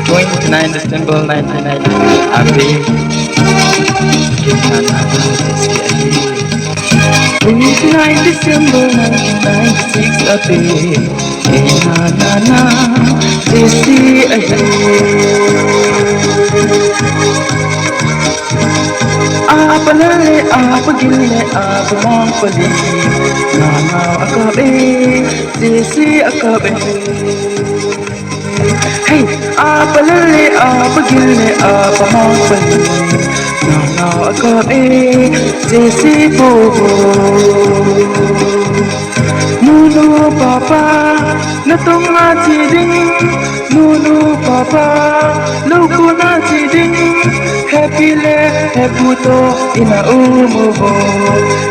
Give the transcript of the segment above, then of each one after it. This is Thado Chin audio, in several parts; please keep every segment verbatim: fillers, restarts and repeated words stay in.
Twenty-nine December nineteen ninety-six, abe. Twenty-nine December nineteen ninety-six, abe. Hey, na, na, na, J C ahi. Apa lele, apa gile, apa mang pali. Na, na, akabe, J C akabe. Hey, apa lele, apa gile, apa mang pali. Na, na, akabe, J C bobo. Nunu papa, natong a chi ding. Nunu papa, lou kona chi ding. Happy le, happy to, ina umubo.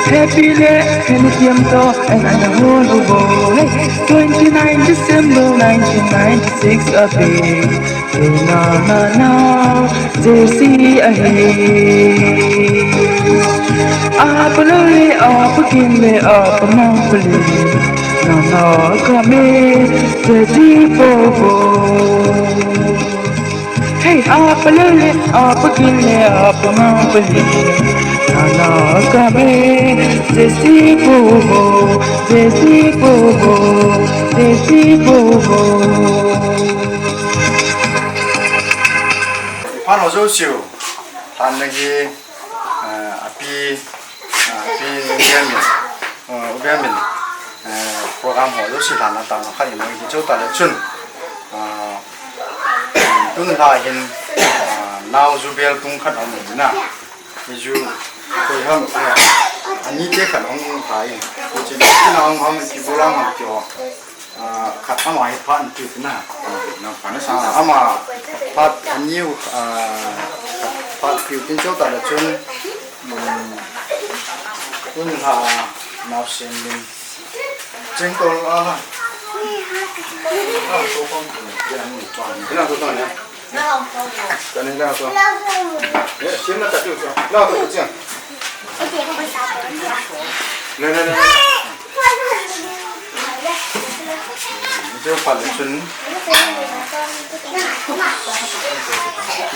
Happy le, happy to, and ana hon ubo. Hey, twenty-nine December nineteen ninety-six, abe. Hey, na, na, na, J C ahi. Apa lele, apa gile, apa mang pali. Na, na, akabe, J C bobo. Hey, apa lele, apa gile, apa mang pali. Na, na, akabe, J C bobo, J C bobo, J C bobo. Pano jo siu, tan lagi. Ah, api, ah, api Ubiamin, ah, Ubiamin, ah, program ho jouse lhan a tana khat in hung kichou ta le chun, ah, tun lha hin, ah, nao ju bel tung khat aum in na, iju koi ham, eh, ani te khat hung lha in, koi che na hung ham ki bolang ham ki ho. Ah, khat ama hi phat in piu na. Nang phat na sa. Ama phat aniu, ah, phat piu tin chou ta le chun, um, tun lha, ah, nao sen din. Cheng tol a la. Ah, so kong tu. Ya, nu pa. Ina so ta ne. Ka ne la so. Eh, sim na ta tu so. Na to chiang. Ne, ne, ne, ne. Nte pale chun, ah,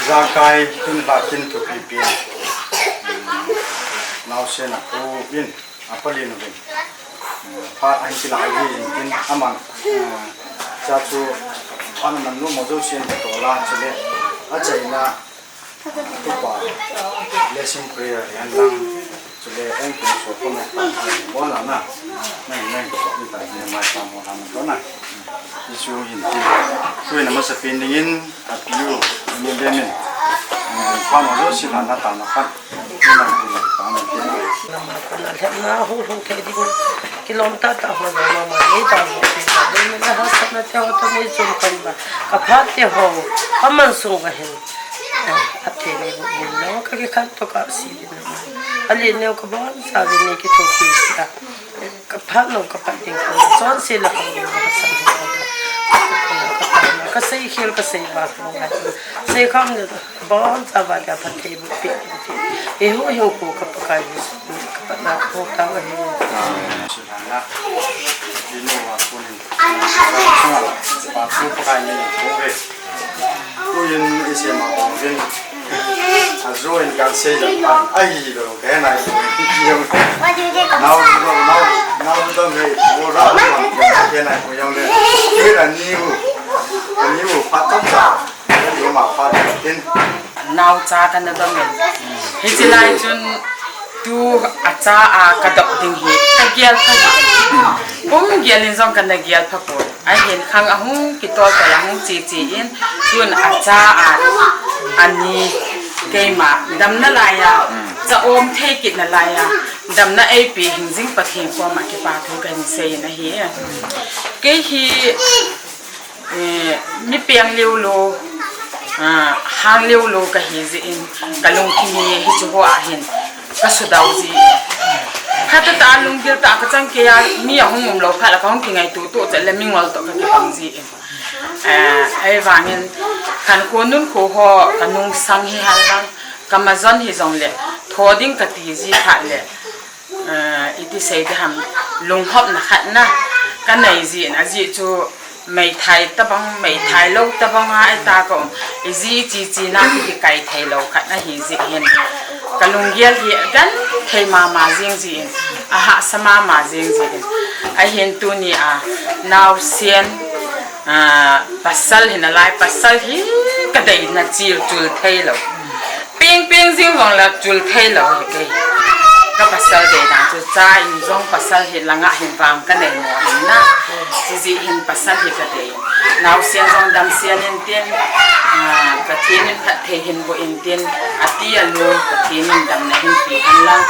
jakai tun lha kin thupi pi. Nao sen a pu in, a pali nu in. Phat ahin kila ahi in tin ama, ah, cha chu phat na man nu mo jo sen to la chule. A chaina Tupa, blessing prayer hihen lang, chule eng kum so ko na ta, mo na na, na, na, ko ni ta ni mai sa mo na ko na. Isu hin ti. Ko na masa pen ding in, apiu, ni be min. Ko na jo si na na ta na khat. Ni na ti na ta na ti na. Nama ko na le na hu hu thei ding. Kilom tah tah ho mama ni ta ho. Ni na ha sa na te ho to ni chun kan ba. Ka phat te ho. Ka man sung ba hin. Athei nei bou lou, ka kikhen toh ka si ding na. Alen neo ka boncha uvin nei kithopi sah a. Ka phat nom ka phat ding ka chonse le ka um ka sang hi ka. Ka sei khel ka sei vang ka ngai. Sei kham le boncha uva dia phatthei boh peh ding ti. Eiho hinkho ka Pakai Jesu ka patna ka thot tau ahi. Silana. Inu wa kunin. Sunga. Sipa tu Pakai ni ko ve. Tuin isi ma kong vin. Ajo in kan sei la pan. Ai lo ke nai. Nau nau nau nau me. Ora ke nai ko yong le. Ke la ni u. Ni u pa tam ta. Ni u ma pa tin. Nau cha ka na dong in. Hichi lai chun Tu acha a ka dop ding hi ka gel ka. Kum gel in jong ka na gel pha poi. Ahin khang ahung kitol tol ahung che che in tun acha a ani keima damna laiya cha um thei kit na laiya damna eipe hing jing Pathen koma kipa thu ka hin sei in ahi. Kei hi Eh, mi peng liu lou, ah, hang liu lou ka hi jeh in, ka lungthim hi hichu ho a hin, ka sudau ji. Khat ta lunggil ta ka chang kei a, mi ahung um lou phat la ka hung kingaito to chet le mi ngol to ka kipang ji. Eh, ahivangin, khankho nunkho ho, ka nungsang hi hal lang, ka majon hi jong le, tho ding ka ti ji phat le, Ah, iti sei ding ham, lunghopna khat na ka nei jin, ajeh chu Meithai tabang, meithai lou tabang a, eta ka um. Iji chi chi na ki kai thei lou khat na hi ji hin. Ka lunggel hi gan thei mama jing ji hin. Aha sa mama jing ji hin. Ahin tuni a, naosen, a, pasal hi nalai, pasal hi ka dei na chil chul thei lou. Ping ping jing jong la chul thei lou hi kei. Ka pasal dei dan chu cha in jong pasal hi langa hin vang ka nei mo in na. Chi ji hin pasal hi ka dei. Naosen jong damsel in tin, a, Pathen in phatthei hin boh in tin, ati alu, Pathen in damna hin pe hen lang.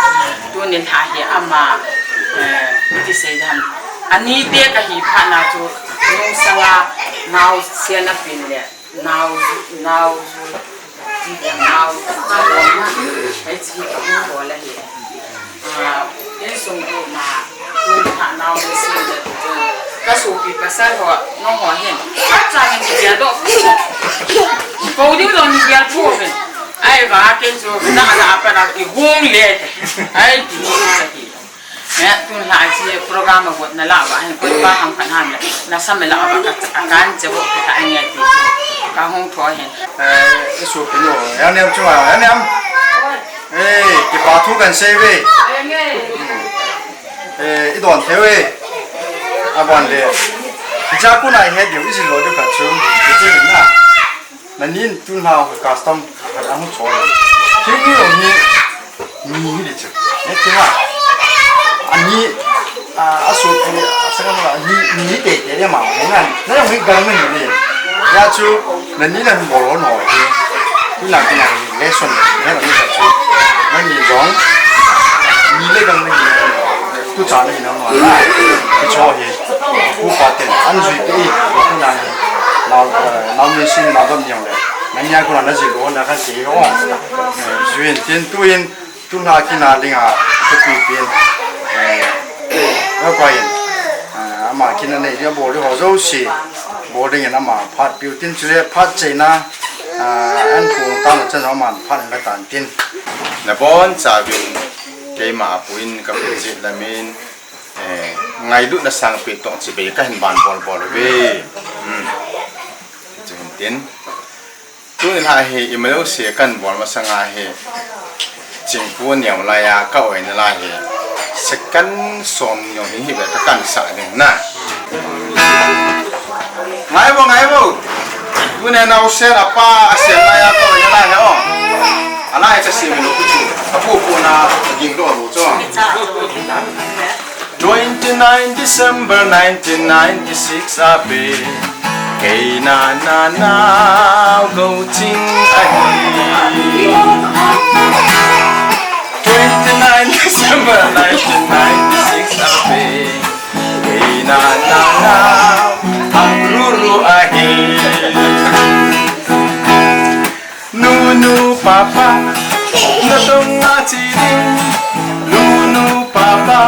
Tunin ha hi ama, eh, iti sei dan. Ani te ka hi phat na chu nung sanga naosen a pin le. Nao, nao, nao, nao, ei chi ka hung bol ahi. Ah, insung bu ma, tun pha nao ni si le tu. Ka sopi pasal ho, nong ho hin. Ka cha ni dia do. Ko ding lo ni dia pu hin. Ai va ken so na na apa na ki hung le. Ai ti ni sa ki. Eh, tun la ai si program a got na la ba hin, koi pa ham khan ham la. Na sa me la ba ka, a kan che bo ka ai ngai ti. Ka hung tho hin. Eh, i su pi no, ya nem chu ma, ya nem. Eh, ki pa thu kan sei ve. Eh, i don the ve. A bon le. Ja ku nai he diu, i si lo diu ka chu. Ki ti na. Nani in tun hao custom khat a hung choi. Thing ni lo ni, ni hi le che. Ne thing a. Ani, a, a su ki, a sa ka ni, ni te te le ma. Ne na, na ni gang ni ni. Ya chu, nani na hung bol ho no. Tu na ki na lesson, ne na ni ka chu. Nani jong, ni le gang ni ni. Tu cha ni na no. Ki cho hi. Pu pa ten, an jui pe i, tu na ni. Nao, eh, nao ni sin, nao dam ni le. Nanya ko na ji lo na kan ti ho. Juin tin tuin tun ha kina dinga ko pi pin. Eh, ko in. Ah, ama kina nei dia bol ho jo si. Bol ding in ama phat piu tin chule phat cheina. Ah, an ko ta na chen ama phat na tan tin. Na bon cha bin keima apuin ka pi ji lamin. Eh, ngailutna sangpi tong chibai ka hin ban bol bol ve. Hmm. Chu hin tin. Tuni la hi i malo se kan bol masanga hi. Chingpu niam la ya ka oi na la hi. Second som niam hi hi ka kan sa ding na. Ngai bo, ngai bo. Tuni nao se la pa a se la ya ka oi na la hi o. Ala hi ka se mi lo ku chu. Apu pu na ging lo lo chu. Twenty-nine December nineteen ninety-six ape. Kei na na na go ching ahi. Twenty-nine December nineteen ninety-six ape. Kei na na na ang ruru ahi. Nunu papa, natong na chiding. Nunu papa,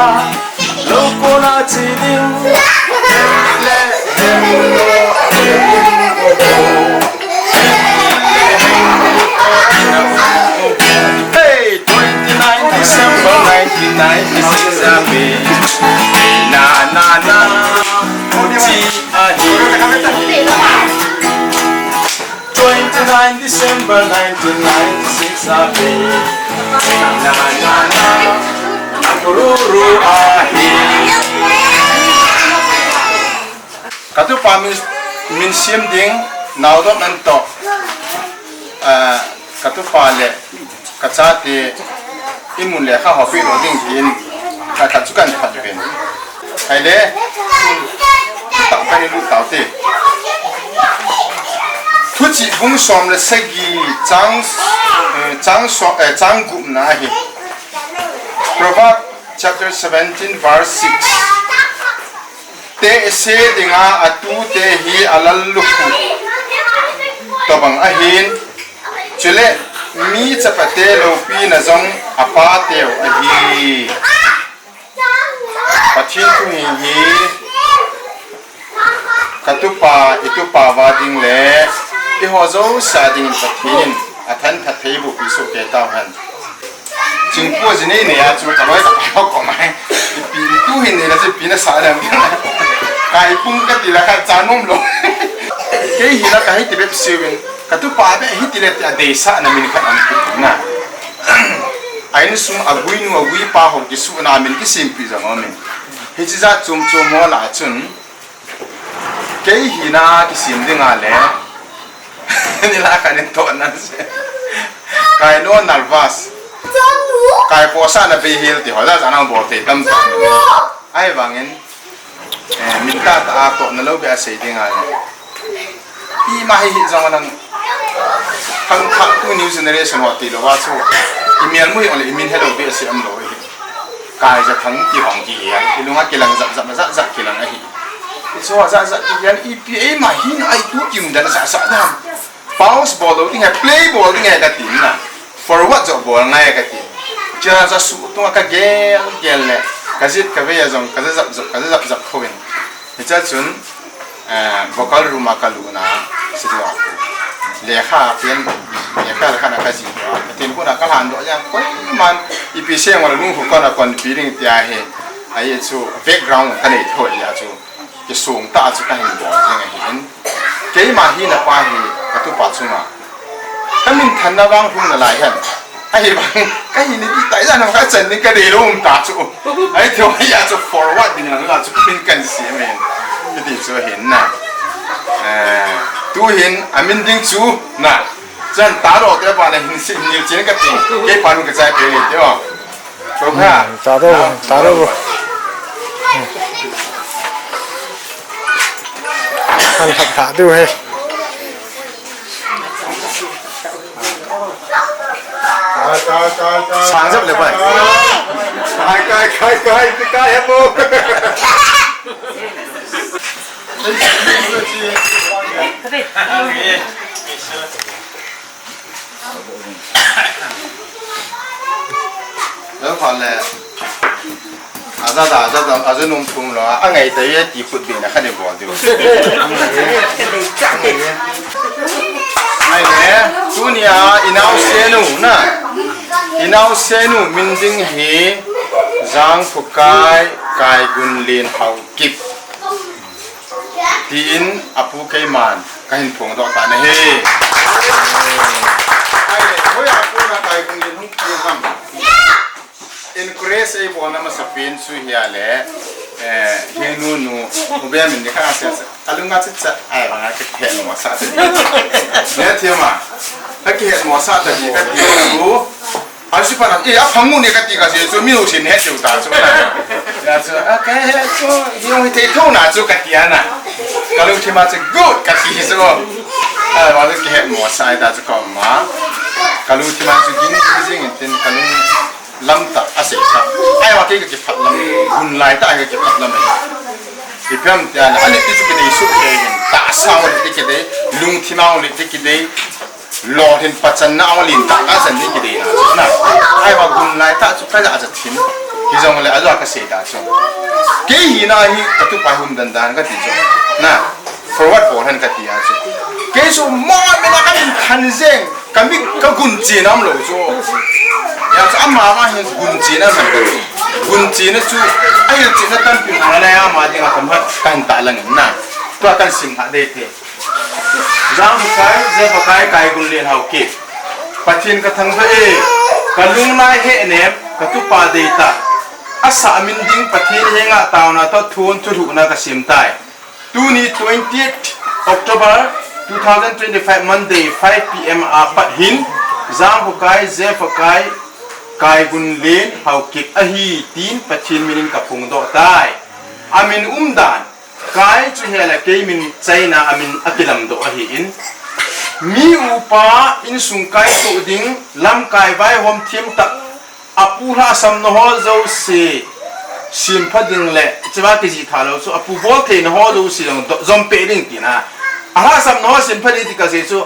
loko na chiding. Le, le, le. Hey, twenty-nine December nineteen ninety-six ape. Na, na, na. Chi, a, di. Twenty-nine December nineteen ninety-six ape. Na, na, na. Ruru ahi. Ka tupa min, min sim ding, naodop nan to. Ah, ka tupa le ka chate i mun le kha hopi lo ding tin, ka khat chu kan khat pen. Hai le, tu tak kan i lut tau te. Thuchih bung som le sagi chang, eh, chang so, eh, chang gup na ahi. Proverb chapter seventeen verse six. Tehse dinga atute hi alal lukhuh tobang ahin, chule mi chapate loupina jong apateu ahi. Pathen thu hi hi, ka tupa, i tupa va ding le, i ho jouse a dingin Pathen in athan phatthei boh pi soh kei tau hen. Chingpu ji nei nei a chu ka loi ka pai ho ko mai. Ipi tu hin nei la chu ipi na sa le. Kaipung kati la khat cha nom lou. Kei hi la kahi ti bep siuvin, katupa beh hiti le ti a deisahna min khat aum kit na. A insung a guinu a guipa ho kisuhna min kisimpi jong aumin. Hichi jat chom chom ho lah a chun, kei hina kisim ding a le, ni la khat in toh nan se. Kai no nervous. Kai posa na bei hil ti ho jat jat nang bol thei tam tam. Ahivangin, eh, min tah tah a tohna lou beh a sei ding a le. Ima hi hi jong lang. Khangthah tu new generation ho ti lou a chu. I mel mu hi ole i min helou beh a sei um lou hi. Kai ja thang ti hong ki hian. I lunga kilang jap jap jap jap kilang ahi. I chu jap jap ki hian ipi eima hin ai tu kium dan sa sa dan. Pause bol lou ding he, play bol ding he ka tin na. Forward jo bol ngai ka tin. Chia ja su tunga ka gel gel le. Ka jit ka vei a jong ka ja jap jap ka ja jap jap khou in. Hicha chun, eh, vocal room a ka lut na, studio a khu. Lekha pen, lekha lekha na ka ji. Tin khu na ka han do ya, koiman ipi se ngol lung khu ka na kon pi ding tia he. Ai chu background ka nei thoi ya chu. Kisung ta chu ka hin bol jing ahi in. Keima hina pa hi ka tupa chunga. Ka min thanna vang hung na lai hen. Ahivang, ka hin ni ti tai jana ka chan ni ka dei lou um ta chu. Ai thei a chu forward ding na chu min kan siam in. Hiti chu hin na. Eh, tu hin a min ding chu na. Chan ta ro te pa na hin si hin ni chin ka ti. Kei pa nu ka chai pe ni te o. Ko kha. Hmm, ta ro, na, ta ro. Kan khat ta du he. Sang jap le bai. Kai, kai, kai, kai, kai, kai, he mo. Lo pha le. Aja da, aja da, aja nung tum lo, a ngai ta ye ti khut be na kha ni bol diu. Ai le, tunia, i naosen u na. I naosen u min ding hi, Jangphukai, Kaigunlen Haokip. Tin, apu keiman, ka hin phongdoh ta na hi. Ai le, hoiya pu na Kaigunlen hung pi ham. Encourage ei bolna masapen chu hi a le, eh, hi nu nu, u be min ni kha se se. Ka lunga chit chat, ai, vanga ka kihet mosah ta di. Ne thema. Ka kihet mosah ta di, ka ti chu. A si pa na, eh, a phang mu ne ka ti ka se chu, mi u sin het chu ta chu na. Ya chu, a ka he chu, hi u hi thei tho na chu ka ti a na. Ka lungthima chu good ka ti chu. Ai, vanga ka kihet mosah ta chu ka ma. Ka lungthima chu ging, ging, tin ka lung lam tah a sei kha. Ai, wa kei ka kiphat lam, gun lai tah ka kiphat lam. Ipi ham tia le, ani ti chu kidei su kei hin, tahsa u le ti kidei, lungthim u le ti kidei, lolhin pachanna u lin tah ka san ni kidei na chu na. Ai, wa gun lai tah chu ka ja ja thin. Hi jong le, a ja ka sei ta chu. Kei hina hi, ka tupa hi um dan dan ka ti chu. Na. Forward bol hen ka ti a chu. Kei chu mo me na ka min than jeng, ka mi ka gun chin am lo chu. Ya chu ama ma hin gun chin am lo. Gun chin chu, a hil chin na tan pin ang na ya ma ding a kan hat kan ta lang na. Tua kan sim ha de te. Jangphukai, Jephukai, Kaigunlen Haokip. Pathen ka thangvah e, ka lunglai he nem, ka tupa dei ta. Asa min ding Pathen henga tauna to thun thulhuhna ka sim tai. Tuni twentieth October two thousand twenty-five Monday five P M a pat hin Jangphukai, Jephukai, Kaigunlen Haokip ahi tin Pathen minin ka phongdoh tai. Amin umdan, Kai chu hi a le kei min chaina amin a kilamdoh ahi in. Mi upa insung kai toh ding, lamkai vaihom thim tah, apu lhasam na ho jouse, sim pha ding le, chiva kiji tha lo chu, apu bol thei na ho jouse jong do-, jom pe ding tina. A lhasam na ho sim pha ding ti ka sei chu,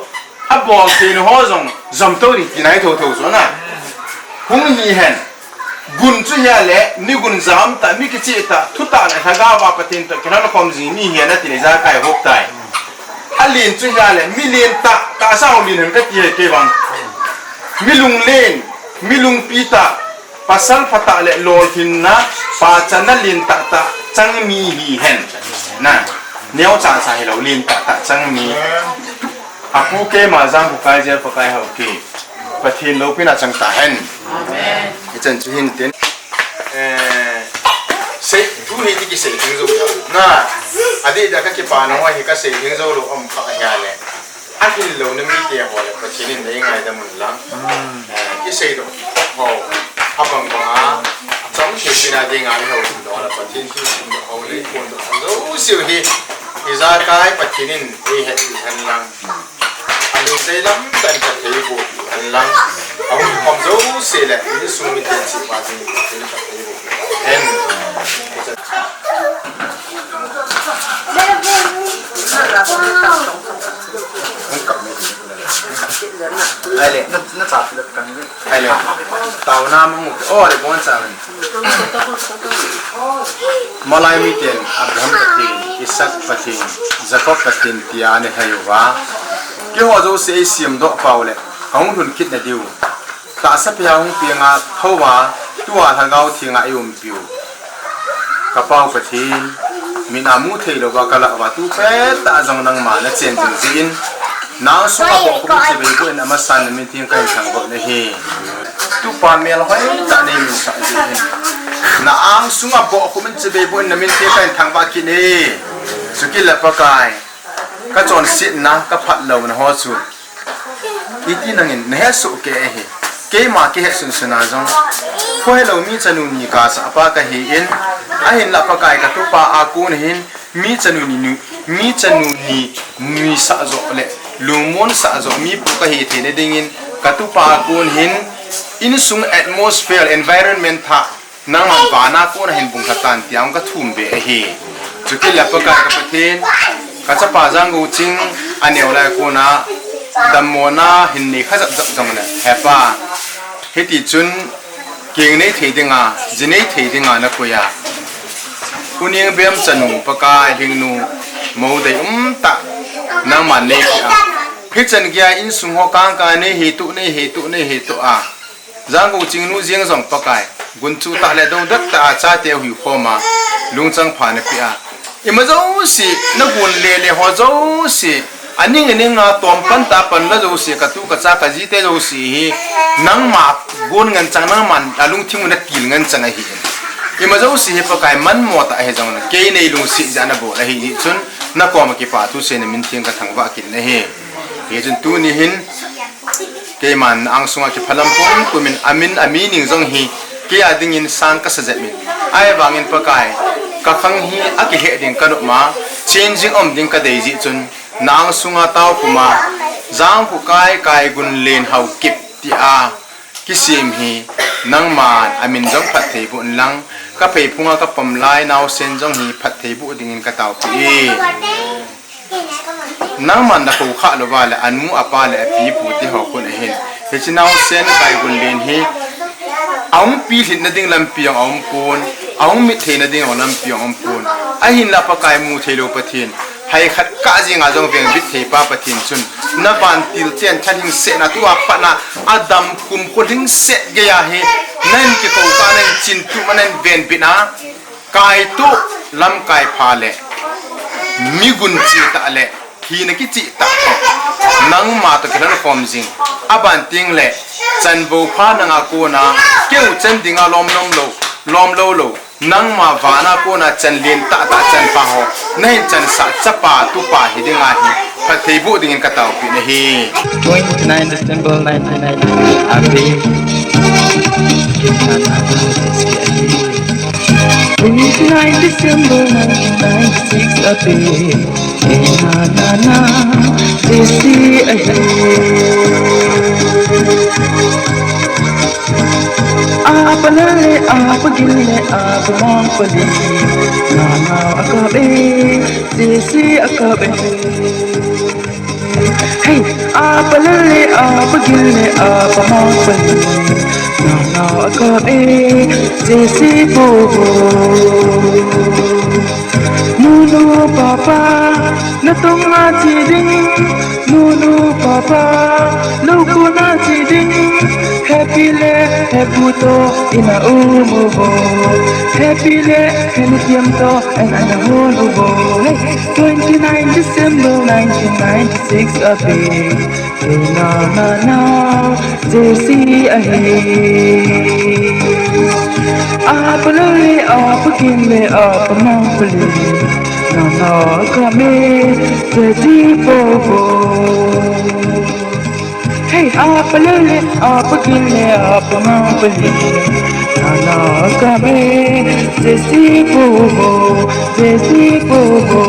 a bol thei na ho jong, jom to ding tina hi tho tho chu na. Hung hi hen, gun chu hi a le, mi gun jam ta, mi kichi ta, thu ta le, lhagao va Pathen to, kinah na khom jing mi hi a na ti le ja kai hop tai. A lin chu hi a le, mi lin ta, ta sa u lin hen ka ti he kei vang. Mi lung lin, mi lungpi ta, Pasal phatah le lolhinna, pachanna lentah tah chang mi hihen. Na, neo cha cha hilou lin tah tah chang mi. Apu keima jang hu kai jel Pakai hou ki. Pathen loupina chang tahen. Amen. Ichan chu hin tin. Eh, sei, thu hi ti kisei ding jou. Na, adeh dia kakipana ho hi kasei ding jou lou um kha ahile. Ahil louna mite ho le Pathen in nei ngaidam un lang. Eh, isei doh ho. Abang bang a. Achom thei pina ding a i hou doh le Pathen thu sim doh ho le i phon doh ho. Jouse hi. Ijakai Pathen in eihet u hen lang. Alungdei lam tah in Pathen in eiboh u hen lang. Ahung khom jouse le, insung miten cheh pa ding Pathen in Pathen in eiboh u hen. Ahile, na, na cha pila kang ni. Ahile, taona mong u. Oh, le bon cha ni. Malai miten Abraham Pathen, Isaac Pathen, Jacob Pathen tia ana hei uva. Keiho jouse eisem doh pau le, ahung lhun kit na diu. Tahsa pia hung piang a, thou a, tua Lhagao Theng a eiumpiu. Ka Pau Pathen, min a mu thei louva ka lah uva tu pettah jong nangma na chen jing jeh in, na angsunga bohkhup in chibai boh in amasan na min theng kahin thangvah u ahi. Tupa melhoi tah nei min sah jeh in, na angsunga bohkhup in chibai boh in na min theng kahin thangvah kit e. Chukit le Pakai, ka chonsetna, ka phatlouna ho chu iti nangin na hesoh kei ahi. Keima kihet sunsun a jong, khohelou mi chanu ni kasah pa kahi in, ahinla Pakai ka tupa a kon hin, mi chanu ni nu, mi chanu ni nuisah joh le lungmonsah joh mi pu kahi theina dingin, ka tupa a kon hin, insung atmosphere, environment thah, nangman vana kona hin bung lha tan tia hung ka thum be ahi. Chukit le Pakai ka Pathen, ka chapa Janggoching aneo lai kona dammona hin nei kha jap jap jong le, he Pa, hiti chun keng nei thei dinga, ji nei thei dinga na koi a, U Ningbem chanu Pakai, Lhingnu, moudei umtah nangman nei peh a, hichan geiya insung ho kang kang nei heitoh, nei heitoh, nei heitoh a, Janggoching nu jeng jong Pakai, gunchu tah le dongdat tah a chate huikhom a, lungchang pha na peh a, ima jouse, na gon lele ho jouse, aning aning a tom pan tah a pan la jouse, ka tu ka cha ka jite jouse hi, nangma gon ngen chang, nangman alungthim u na til ngen chang ahi. Ima jouse hi Pakai manmo tah ahi jong le, kei nei lungset jeh a na bol ahi jeh chun, na koma kipa thu seiyin na min theng ka thangvah kit in ahi. Hichun tuni hin, keiman na angsunga kiphalam pum pum in amin, a meaning jong hi, kei a dingin sang kasa jep in. Ahivangin Pakai, ka khang hi akihe ding ka nop ma, changing um ding ka dei jeh chun, na angsunga tao pum a, Jangkhokai Kaigunlen Haokip tia kisem hi, nangman amin jong phatthei boh in lang, ka pheiphunga ka pom lai naosen jong hi phatthei boh dingin ka taopi e. Nangman na khoukhah louva le, anu, apa le api, pu te ho khun ahin, hiche naosen Kaigunlen hi, ahung pilhit na ding lampi jong aum pon, ahung mit thei na ding jong lampi jong aum pon. Ahinla Pakai mu thei lou Pathen, hai khat kah jenga jong vengbit thei pa Pathen chun, na vantil chen thalhingsetna tua patna, adam kumkho lhingset geiya hi, nahin kikou kah, nahin chin tuh ma, nahin venbit na, kaitoh, lamkai pha le, mi gunche tah le, thina kicheh tah toh, nangma toh kilhon khom jing, aban teng le, chanvo pha nanga kona, keu chan dinga lom lom lou, lom lou lou, nangma vana kona chan len tah tah chan pha ho, nahin chansah chapa tupa hi dinga hi, phatthei boh dingin ka taopi in ahi. Twenty-nine December nineteen ninety-two, Abe. Twenty-nine December nineteen ninety-six, Abe. Eh, na, na, na, J C ahi. Apa lale, apa gin le, apa mang pali. Nanao akap e, J C akap e. Hey, apa lale, apa gin le, apa mang pali. Nanao akap e, J C po. Nunu papa, natong a che ding. Nunu papa, lou kona che ding. Happy le, happy to, ina umu bo. Happy le, happy tiam to, and ana hon ubo. Hey, twenty-nine December nineteen ninety-six abe. Ina na na, J C ahi. Apa le, apa kin le, apa mang pali. Na na kami, J C po po. Hey, apa lele, apa kile, apa mapali. Nana kami, J C po po, J C po po.